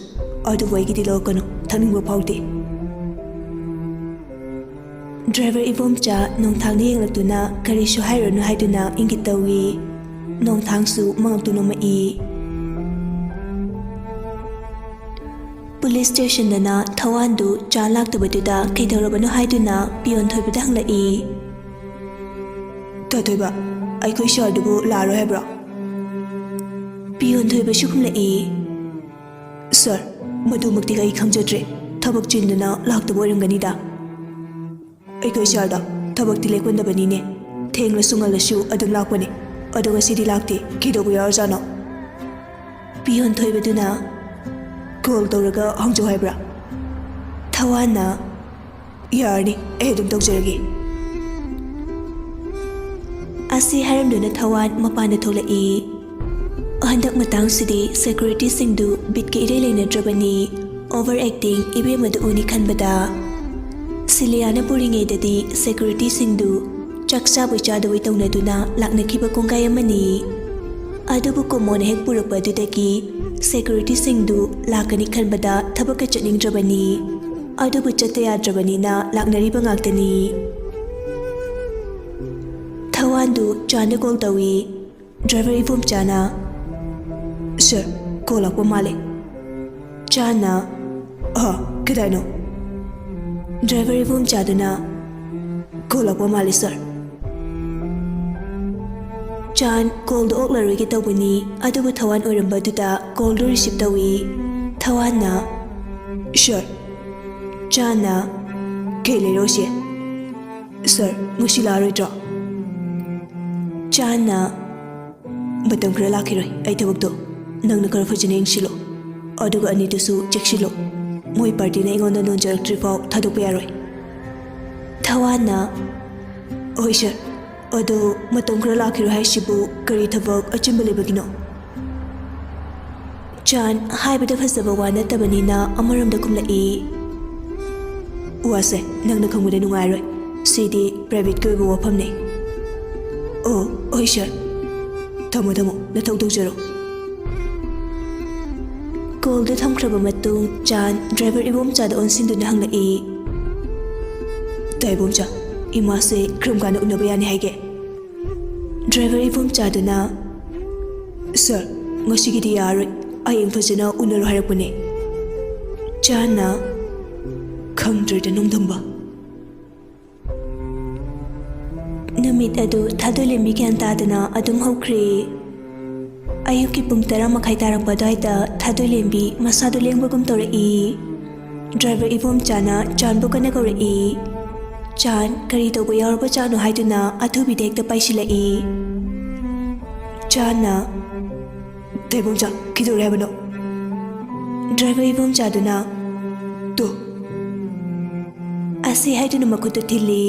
ꯑꯗꯨꯕꯨ ꯑꯩꯒꯤꯗꯤ ꯂꯧꯔꯛꯀꯅꯨ, ꯊꯛꯅꯤꯡꯕ ꯐꯥꯎꯗꯦ꯫" ꯗ꯭ꯔꯥꯏꯚꯔ ꯏꯕꯣꯝꯆꯥ ꯅꯣꯡꯊꯥꯡꯗ ꯌꯦꯡꯂꯛꯇꯨꯅ ꯀꯔꯤꯁꯨ ꯍꯥꯏꯔꯨꯔꯅꯨ ꯍꯥꯏꯗꯨꯅ ꯏꯪꯒꯤꯠ ꯇꯧꯏ꯫ ꯅꯣꯡꯊꯥꯡꯁꯨ ꯃꯉꯛꯇꯨ ꯅꯣꯝꯃꯛꯏ꯫ ꯄꯨꯂꯤꯁ ꯁ꯭ꯇꯦꯁꯟꯗꯅ ꯊꯋꯥꯟꯗꯨ ꯆꯥ ꯂꯥꯛꯇꯕꯗꯨꯗ ꯀꯩꯗꯧꯔꯕꯅꯣ ꯍꯥꯏꯗꯨꯅ ꯄꯤꯌꯣꯟ ꯊꯣꯏꯕꯗ ꯍꯪꯂꯛꯏ꯫ "ꯇꯥ ꯊꯣꯏꯕ, ꯑꯩꯈꯣꯏ ꯁꯥꯔꯗꯨꯕꯨ ꯂꯥꯛꯑꯔꯣꯏ ꯍꯥꯏꯕ꯭ꯔꯣ?" ꯄꯤꯌꯣꯟ ꯊꯣꯏꯕꯁꯨ ꯈꯨꯝꯂꯛꯏ꯫ "ꯁꯥꯔ, ꯃꯗꯨꯃꯛꯇꯤ ꯑꯩ ꯈꯪꯖꯗ꯭ꯔꯦ꯫ ꯊꯕꯛ ꯆꯤꯟꯗꯨꯅ ꯂꯥꯛꯇꯕ ꯑꯣꯏꯔꯝꯒꯅꯤꯗ꯫" "ꯑꯩꯈꯣꯏ ꯁꯥꯔꯗ ꯊꯕꯛꯇꯤ ꯂꯦꯞꯀꯟꯗꯕꯅꯤꯅꯦ꯫ ꯊꯦꯡꯂꯁꯨ ꯉꯜꯂꯁꯨ ꯑꯗꯨꯝ ꯂꯥꯛꯄꯅꯦ꯫ ꯑꯗꯣ ꯉꯁꯤꯗꯤ ꯂꯥꯛꯇꯦ꯫ ꯀꯩꯗꯧꯕ ꯌꯥꯎꯔꯖꯥꯠꯅꯣ?" ꯄꯤꯌꯣꯟ ꯊꯣꯏꯕꯗꯨꯅ, "ꯀꯣꯜ ꯇꯧꯔꯒ ꯍꯪꯖꯧ ꯍꯥꯏꯕ꯭ꯔꯥ?" ꯊꯋꯥꯟꯅ, "ꯌꯥꯔꯅꯤ, ꯑꯩ ꯑꯗꯨꯝ ꯇꯧꯖꯔꯒꯦ꯫" ꯑꯁꯤ ꯍꯥꯏꯔꯝꯗꯨꯅ ꯊꯋꯥꯟ ꯃꯄꯥꯟꯗ ꯊꯣꯛꯂꯛꯏ꯫ ꯍꯟꯗꯛ ꯃꯇꯥꯡꯁꯤꯗꯤ ꯁꯦꯀ꯭ꯌꯨꯔꯤꯇꯤꯁꯤꯡꯗꯨ ꯕꯤꯠꯀ ꯏꯔꯩ ꯂꯩꯅꯗ꯭ꯔꯕꯅꯤ꯫ ꯑꯣꯚꯔ ꯑꯦꯛꯇꯤꯡ ꯏꯕꯦꯝꯃꯗ ꯎꯅꯤ ꯈꯟꯕꯗ꯫ ꯁꯤꯂꯤꯌꯥꯅ ꯄꯨꯔꯤꯉꯩꯗꯗꯤ ꯁꯦꯀ꯭ꯌꯨꯔꯤꯇꯤꯁꯤꯡꯗꯨ ꯆꯥꯛ ꯆꯥꯕꯣꯏ ꯆꯥꯗꯕꯣꯏ ꯇꯧꯅꯗꯨꯅ ꯂꯥꯛꯅꯈꯤꯕ ꯀꯣꯡꯒꯥꯏ ꯑꯃꯅꯤ꯫ ꯑꯗꯨꯕꯨ ꯀꯣꯃꯣꯅ ꯍꯦꯛ ꯄꯨꯔꯛꯄ ꯑꯗꯨꯗꯒꯤ ꯁꯦꯀ꯭ꯌꯨꯔꯤꯇꯤꯁꯤꯡꯗꯨ ꯂꯥꯛꯀꯅꯤ ꯈꯟꯕꯗ ꯊꯕꯛꯀ ꯆꯠꯅꯤꯡꯗ꯭ꯔꯕꯅꯤ꯫ ꯑꯗꯨꯕꯨ ꯆꯠꯇ ꯌꯥꯗ꯭ꯔꯕꯅꯤꯅ ꯂꯥꯛꯅꯔꯤꯕ ꯉꯥꯛꯇꯅꯤ꯫ ꯊꯋꯥꯟꯗꯨ ꯆꯥꯟꯗ ꯀꯣꯜ ꯇꯧꯏ꯫ ꯗ꯭ꯔꯥꯏꯚꯔ ꯏꯕꯣꯝꯆꯥꯅ, "ꯁꯥꯔ, ꯀꯣꯜ ꯂꯥꯛꯄ ꯃꯥꯜꯂꯦ꯫" ꯆꯥꯟꯅ, "ꯑ, ꯀꯗꯥꯏꯅꯣ?" ꯗ꯭ꯔꯥꯏꯚꯔ ꯏꯕꯣꯝꯆꯥꯗꯨꯅ, "ꯀꯣꯜ ꯂꯥꯛꯄ ꯃꯥꯜꯂꯦ, ꯁꯥꯔ꯫" ꯆꯥꯟ ꯀꯣꯜꯗꯨ ꯑꯣꯛꯂꯔꯣꯏꯒꯦ ꯇꯧꯕꯅꯤ, ꯑꯗꯨꯕꯨ ꯊꯋꯥꯟ ꯑꯣꯏꯔꯝꯕꯗꯨꯗ ꯀꯣꯜꯗꯨ ꯔꯤꯁꯤꯞ ꯇꯧꯏ꯫ ꯊꯋꯥꯟꯅ, "ꯁꯥꯔ꯫" ꯆꯥꯟꯅ, "ꯀꯩ ꯂꯩꯔꯣ ꯁꯤ?" "ꯁꯥꯔ, ꯉꯁꯤ ꯂꯥꯛꯑꯔꯣꯏꯗ꯭ꯔꯣ?" ꯆꯥꯟꯅ, "ꯃꯇꯝ ꯈꯔ ꯂꯥꯛꯈꯤꯔꯣꯏ, ꯑꯩ ꯊꯕꯛꯇꯣ꯫ ꯅꯪꯅ ꯈꯔ ꯐꯖꯅ ꯌꯦꯡꯁꯤꯜꯂꯣ꯫ ꯑꯗꯨꯒ ꯑꯅꯤꯗꯨꯁꯨ ꯆꯦꯛꯁꯤꯜꯂꯣ꯫ ꯃꯣꯏ ꯄꯥꯔꯇꯤꯅ ꯑꯩꯉꯣꯟꯗ ꯅꯣꯟꯖꯔꯛꯇ꯭ꯔꯤꯐꯥꯎ ꯊꯥꯗꯣꯛꯄ ꯌꯥꯔꯣꯏ꯫" ꯊꯋꯥꯟꯅ, "ꯍꯣꯏ ꯁꯥꯔ, ꯑꯗꯣ, ꯃꯇꯝ ꯈꯔ ꯂꯥꯛꯈꯤꯔꯣꯏ ꯍꯥꯏꯁꯤꯕꯨ ꯀꯔꯤ ꯊꯕꯛ ꯑꯆꯤꯟꯕ ꯂꯩꯕꯒꯤꯅꯣ? ꯆꯥꯟ ꯍꯥꯏꯕꯗ ꯐꯖꯕ ꯋꯥ ꯅꯠꯇꯕꯅꯤꯅ ꯑꯃꯔꯣꯝꯗ ꯈꯨꯝꯂꯛꯏ꯫ ꯋꯥꯁꯦ ꯅꯪꯅ ꯈꯪꯕꯗ ꯅꯨꯡꯉꯥꯏꯔꯣꯏ꯫ ꯁꯤꯗꯤ ꯄ꯭ꯔꯥꯏꯚꯦꯠꯀꯤ ꯑꯣꯏꯕ ꯋꯥꯐꯝꯅꯦ꯫ ꯑꯣ, ꯍꯣꯏ ꯁꯥꯔ꯫ ꯊꯝꯃꯣ, ꯊꯝꯃꯣ, ꯅꯊꯧ ꯇꯧꯖꯔꯣ꯫ ꯀꯣꯜꯗꯨ ꯊꯝꯈ꯭ꯔꯕ ꯃꯇꯨꯡ ꯆꯥꯟ ꯗ꯭ꯔꯥꯏꯚꯔ ꯏꯕꯣꯝꯆꯥꯗ ꯑꯣꯟꯁꯤꯟꯗꯨꯅ ꯍꯪꯂꯛꯏ, "ꯇꯥ ꯏꯕꯣꯝꯆꯥ, ꯏꯃꯥꯁꯦ ꯀꯔꯝ ꯀꯥꯟꯗ ꯎꯅꯕ ꯌꯥꯅꯤ ꯍꯥꯏꯒꯦ?" ꯗ꯭ꯔꯥꯏꯚꯔ ꯏꯕꯣꯝꯆꯥꯗꯨꯅ, "ꯁꯥꯔ, ꯉꯁꯤꯒꯤꯗꯤ ꯌꯥꯔꯣꯏ, ꯍꯌꯦꯡ ꯐꯖꯅ ꯎꯅꯔꯣ ꯍꯥꯏꯔꯛꯄꯅꯦ꯫" ꯆꯥꯟꯅ, "ꯈꯪꯗ꯭ꯔꯦꯗ ꯅꯣꯡꯗꯝꯕ꯫" ꯅꯨꯃꯤꯠ ꯑꯗꯨ ꯊꯥꯗꯣꯏꯂꯦꯝꯕꯤ ꯒ꯭ꯌꯥꯟ ꯇꯥꯗꯅ ꯑꯗꯨꯝ ꯍꯧꯈ꯭ꯔꯦ꯫ ꯑꯌꯨꯛꯀꯤ ꯄꯨꯡ ꯇꯔꯥ ꯃꯈꯥꯏ ꯇꯥꯔꯛꯄ ꯑꯗꯨꯋꯥꯏꯗ ꯊꯥꯗꯣꯏꯂꯦꯝꯕꯤ ꯃꯁꯥꯗꯨ ꯂꯦꯡꯕꯒꯨꯝ ꯇꯧꯔꯛꯏ꯫ ꯗ꯭ꯔꯥꯏꯚꯔ ꯏꯕꯣꯝꯆꯥꯅ ꯆꯥꯟꯕꯨ ꯀꯟꯅ ꯀꯧꯔꯛꯏ꯫ ꯆꯥꯟ ꯀꯔꯤ ꯇꯧꯕ ꯌꯥꯎꯔꯕ ꯆꯥꯠꯅꯣ ꯍꯥꯏꯗꯨꯅ ꯑꯊꯨꯕꯤꯗ ꯍꯦꯛꯇ ꯄꯥꯏꯁꯤꯜꯂꯛꯏ꯫ ꯆꯥꯟꯅ, "ꯇꯥ ꯏꯕꯣꯝꯆꯥ, ꯀꯩꯗꯧꯔꯦ ꯍꯥꯏꯕꯅꯣ?" ꯗ꯭ꯔꯥꯏꯚꯔ ꯏꯕꯣꯝꯆꯥꯗꯨꯅ, "ꯇꯣ꯫" ꯑꯁꯤ ꯍꯥꯏꯗꯨꯅ ꯃꯈꯨꯠꯇꯨ ꯊꯤꯜꯂꯤ꯫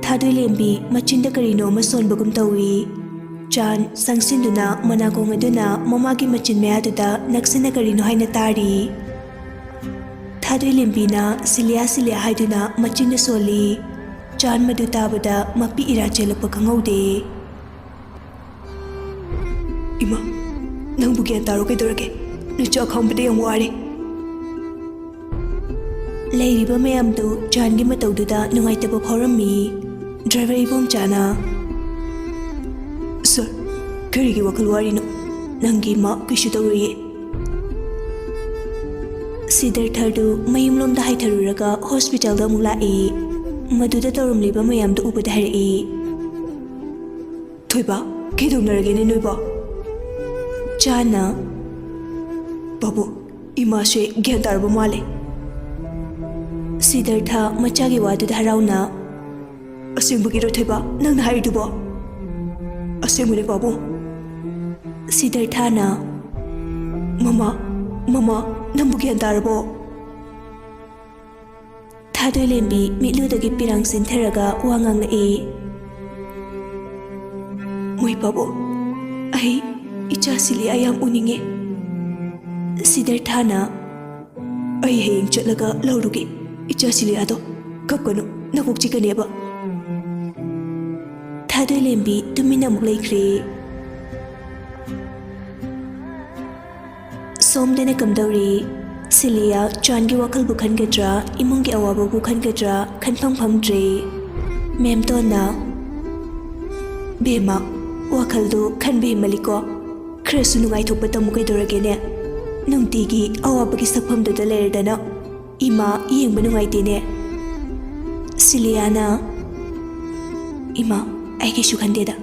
ꯊꯥꯗꯣꯏꯂꯦꯝꯕꯤ ꯃꯆꯤꯟꯗ ꯀꯔꯤꯅꯣ ꯑꯃ ꯁꯣꯟꯕꯒꯨꯝ ꯇꯧꯏ꯫ ꯆꯥꯟ ꯆꯪꯁꯤꯟꯗꯨꯅ ꯃꯅꯥꯀꯣꯡ ꯑꯗꯨꯅ ꯃꯃꯥꯒꯤ ꯃꯆꯤꯟ ꯃꯌꯥꯗꯨꯗ ꯅꯛꯁꯤꯟꯅ ꯀꯔꯤꯅꯣ ꯍꯥꯏꯅ ꯇꯥꯔꯤ꯫ ꯊꯥꯗꯣꯏꯂꯦꯝꯕꯤꯅ "ꯁꯤꯂꯤꯌꯥ, ꯁꯤꯂꯤꯌꯥ" ꯍꯥꯏꯗꯨꯅ ꯃꯆꯤꯟꯗ ꯁꯣꯜꯂꯤ꯫ ꯆꯥꯟ ꯃꯗꯨ ꯇꯥꯕꯗ ꯃꯄꯤ ꯏꯔꯥ ꯆꯦꯜꯂꯛꯄ ꯈꯪꯍꯧꯗꯦ꯫ "ꯏꯃꯥ, ꯅꯪꯕꯨ ꯒ꯭ꯌꯥꯟ ꯇꯥꯔꯣ, ꯀꯩꯗꯧꯔꯒꯦ? ꯅꯆꯥ ꯈꯪꯕꯗ ꯌꯥꯝ ꯋꯥꯔꯦ꯫" ꯂꯩꯔꯤꯕ ꯃꯌꯥꯝꯗꯨ ꯆꯥꯟꯒꯤ ꯃꯇꯧꯗꯨꯗ ꯅꯨꯡꯉꯥꯏꯇꯕ ꯐꯥꯎꯔꯝꯃꯤ꯫ ꯗ꯭ꯔꯥꯏꯚꯔ ꯏꯕꯣꯝꯆꯥꯅ, "ꯁꯥꯔ, ꯀꯔꯤꯒꯤ ꯋꯥꯈꯜ ꯋꯥꯔꯤꯅꯣ? ꯅꯪꯒꯤ ꯏꯃꯥ ꯀꯩꯁꯨ ꯇꯧꯔꯣꯏꯌꯦ꯫" ꯁꯤꯗꯔꯊꯗꯨ ꯃꯌꯨꯝꯂꯣꯝꯗ ꯍꯥꯏꯊꯔꯨꯔꯒ ꯍꯣꯁꯄꯤꯇꯥꯜꯗ ꯑꯃꯨꯛ ꯂꯥꯛꯏ꯫ ꯃꯗꯨꯗ ꯇꯧꯔꯝꯂꯤꯕ ꯃꯌꯥꯝꯗꯨ ꯎꯕꯗ ꯍꯥꯏꯔꯛꯏ, "ꯊꯣꯏꯕ, ꯀꯩꯗꯧꯅꯔꯒꯦꯅꯦ ꯅꯣꯏꯕꯣ?" ꯆꯥꯟꯅ, "ꯕꯥꯕꯨ, ꯏꯃꯥꯁꯦ ꯒ꯭ꯌꯥꯟ ꯇꯥꯔꯕ ꯃꯥꯜꯂꯦ꯫" ꯁꯤꯗꯔꯊ ꯃꯆꯥꯒꯤ ꯋꯥꯗꯨꯗ ꯍꯔꯥꯎꯅ, "ꯑꯁꯦꯡꯕꯒꯤꯔꯣ ꯊꯣꯏꯕ ꯅꯪꯅ ꯍꯥꯏꯔꯤꯗꯨꯕꯣ?" "ꯑꯁꯦꯡꯕꯅꯦ ꯄꯥꯕꯨꯡ꯫" ꯁꯤꯗꯔꯊꯥꯅ, "ꯃꯃꯥ, ꯃꯃꯥ, ꯅꯪꯕꯨ ꯒ꯭ꯌꯥꯟ ꯇꯥꯔꯕꯣ?" ꯊꯥꯗꯣꯏꯂꯦꯝꯕꯤ ꯃꯤꯠꯂꯨꯗꯒꯤ ꯄꯤꯔꯥꯡ ꯆꯤꯟꯊꯔꯒ ꯋꯥ ꯉꯥꯡꯂꯛꯏ꯫ ꯏꯄꯥꯕꯣꯛ, ꯑꯩ ꯏꯆꯥ ꯁꯤꯂꯤꯌꯥ ꯌꯥꯝ ꯎꯅꯤꯡꯉꯦ꯫ ꯁꯤꯗꯔꯊꯥꯅ, "ꯑꯩ ꯍꯌꯦꯡ ꯆꯠꯂꯒ ꯂꯧꯔꯨꯒꯦ ꯏꯆꯥ ꯁꯤꯂꯤꯌꯥꯗꯣ꯫ ꯀꯞꯀꯅꯨ, ꯅꯀꯣꯛ ꯆꯤꯛꯀꯅꯦꯕ꯫" ꯊꯥꯗꯣꯏꯂꯦꯝꯕꯤ ꯇꯨꯃꯤꯟꯅ ꯑꯃꯨꯛ ꯂꯩꯈ꯭ꯔꯦ꯫ ꯁꯣꯝꯗꯅ ꯀꯝꯗꯧꯔꯤ? ꯁꯤꯂꯤꯌꯥ ꯆꯥꯟꯒꯤ ꯋꯥꯈꯜꯕꯨ ꯈꯟꯒꯗ꯭ꯔꯥ, ꯏꯃꯨꯡꯒꯤ ꯑꯋꯥꯕꯕꯨ ꯈꯟꯒꯗ꯭ꯔꯥ, ꯈꯟꯐꯝ ꯈꯪꯗ꯭ꯔꯦ꯫ ꯃꯦꯝꯇꯣꯟꯅ, "ꯕꯦꯝꯃ, ꯋꯥꯈꯜꯗꯨ ꯈꯟꯕ ꯍꯦꯟꯃꯜꯂꯤꯀꯣ꯫ ꯈꯔꯁꯨ ꯅꯨꯡꯉꯥꯏꯊꯣꯛꯄ ꯇꯝꯃꯨ ꯀꯩꯗꯧꯔꯒꯦꯅꯦ? ꯅꯨꯡꯇꯤꯒꯤ ꯑꯋꯥꯕꯒꯤ ꯁꯛꯐꯝꯗꯨꯗ ꯂꯩꯔꯗꯅ ꯏꯃꯥ ꯌꯦꯡꯕ ꯅꯨꯡꯉꯥꯏꯇꯦꯅꯦ꯫" ꯁꯤꯂꯤꯌꯥꯅ, "ꯏꯃꯥ, ꯑꯩ ꯀꯩꯁꯨ ꯈꯟꯗꯦꯗ꯫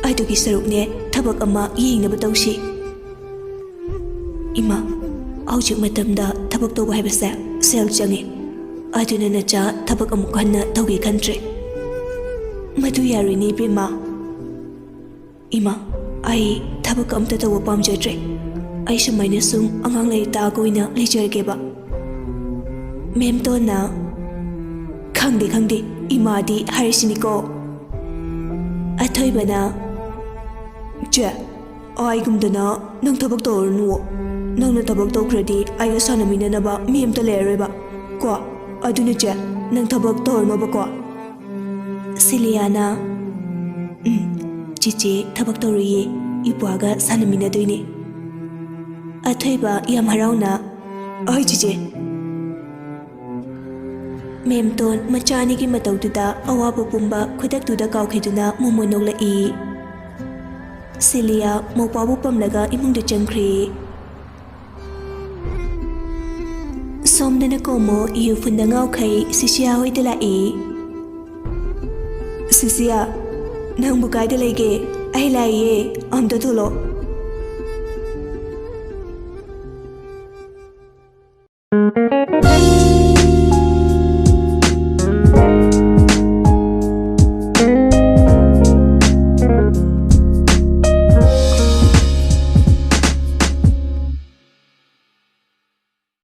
ꯑꯗꯨꯒꯤ ꯁꯔꯨꯛꯅꯦ, ꯊꯕꯛ ꯑꯃ ꯌꯦꯡꯅꯕ ꯇꯧꯁꯤ꯫" "ꯏꯃꯥ, ꯍꯧꯖꯤꯛ ꯃꯇꯝꯗ ꯊꯕꯛ ꯇꯧꯕ ꯍꯥꯏꯕꯁꯦ ꯁꯦꯜ ꯆꯪꯉꯤ꯫ ꯑꯗꯨꯅ ꯅꯆꯥ ꯊꯕꯛ ꯑꯃꯨꯛ ꯍꯟꯅ ꯇꯧꯒꯦ ꯈꯟꯗ꯭ꯔꯦ꯫" "ꯃꯗꯨ ꯌꯥꯔꯣꯏꯅꯦ ꯏꯕꯦꯝꯃ꯫" "ꯏꯃꯥ, ꯑꯩ ꯊꯕꯛ ꯑꯝꯇ ꯇꯧꯕ ꯄꯥꯝꯖꯗ꯭ꯔꯦ꯫ ꯑꯩ ꯁꯨꯃꯥꯏꯅ ꯁꯨꯝ ꯑꯉꯥꯡ ꯂꯥꯏꯔꯤꯛ ꯇꯥꯛꯑꯒ ꯑꯣꯏꯅ ꯂꯩꯖꯔꯒꯦꯕ꯫" ꯃꯦꯝꯇꯣꯟꯅ, "ꯈꯪꯗꯦ, ꯈꯪꯗꯦ, ꯏꯃꯥꯗꯤ ꯍꯥꯏꯔꯤꯁꯤꯅꯤꯀꯣ꯫" ꯑꯊꯣꯏꯕꯅ, "ꯆꯦ, ꯑꯩꯒꯨꯝꯗꯅ ꯅꯪ ꯊꯕꯛ ꯇꯧꯔꯅꯨꯋꯣ꯫ ꯅꯪꯅ ꯊꯕꯛ ꯇꯧꯈ꯭ꯔꯗꯤ ꯑꯩꯒ ꯁꯥꯟꯅꯃꯤꯟꯅꯅꯕ ꯃꯤ ꯑꯝꯇ ꯂꯩꯔꯔꯣꯏꯕ꯫ ꯀꯣ? ꯑꯗꯨꯅ ꯆꯦ, ꯅꯪ ꯊꯕꯛ ꯇꯧꯔꯅꯣꯕꯀꯣ꯫" ꯁꯤꯂꯤꯌꯥꯅ, "ꯎꯝ, ꯆꯤꯆꯦ ꯊꯕꯛ ꯇꯧꯔꯣꯏꯌꯦ, ꯏꯄ꯭ꯋꯥꯒ ꯁꯥꯟꯅꯃꯤꯟꯅꯗꯣꯏꯅꯦ꯫" ꯑꯊꯣꯏꯕ ꯌꯥꯝ ꯍꯔꯥꯎꯅ, "ꯑꯍꯣꯏ ꯆꯤꯆꯦ꯫" ꯃꯦꯝꯇꯣꯟ ꯃꯆꯥ ꯑꯅꯤꯒꯤ ꯃꯇꯧꯗꯨꯗ ꯑꯋꯥꯕ ꯄꯨꯝꯕ ꯈꯨꯗꯛꯇꯨꯗ ꯀꯥꯎꯈꯤꯗꯨꯅ ꯃꯣꯃꯣꯟ ꯅꯣꯛꯂꯛꯏ꯫ ꯁꯤꯂꯤꯌꯥ ꯃꯧꯄ꯭ꯋꯥꯕꯨ ꯄꯝꯂꯒ ꯏꯃꯨꯡꯗ ꯆꯪꯈ꯭ꯔꯦ꯫ ꯁꯣꯝꯗꯅ ꯀꯣꯃꯣ ꯌꯨ ꯐꯨꯟꯗ ꯉꯥꯎꯈꯩ ꯁꯤꯁꯤꯌꯥ ꯍꯣꯏꯗ ꯂꯥꯛꯏ꯫ "ꯁꯤꯁꯤꯌꯥ, ꯅꯪꯕꯨ ꯀꯥꯏꯗ ꯂꯩꯒꯦ? ꯑꯩ ꯂꯥꯛꯏꯌꯦ, ꯑꯝꯇ ꯊꯣꯛꯂꯛꯑꯣ꯫"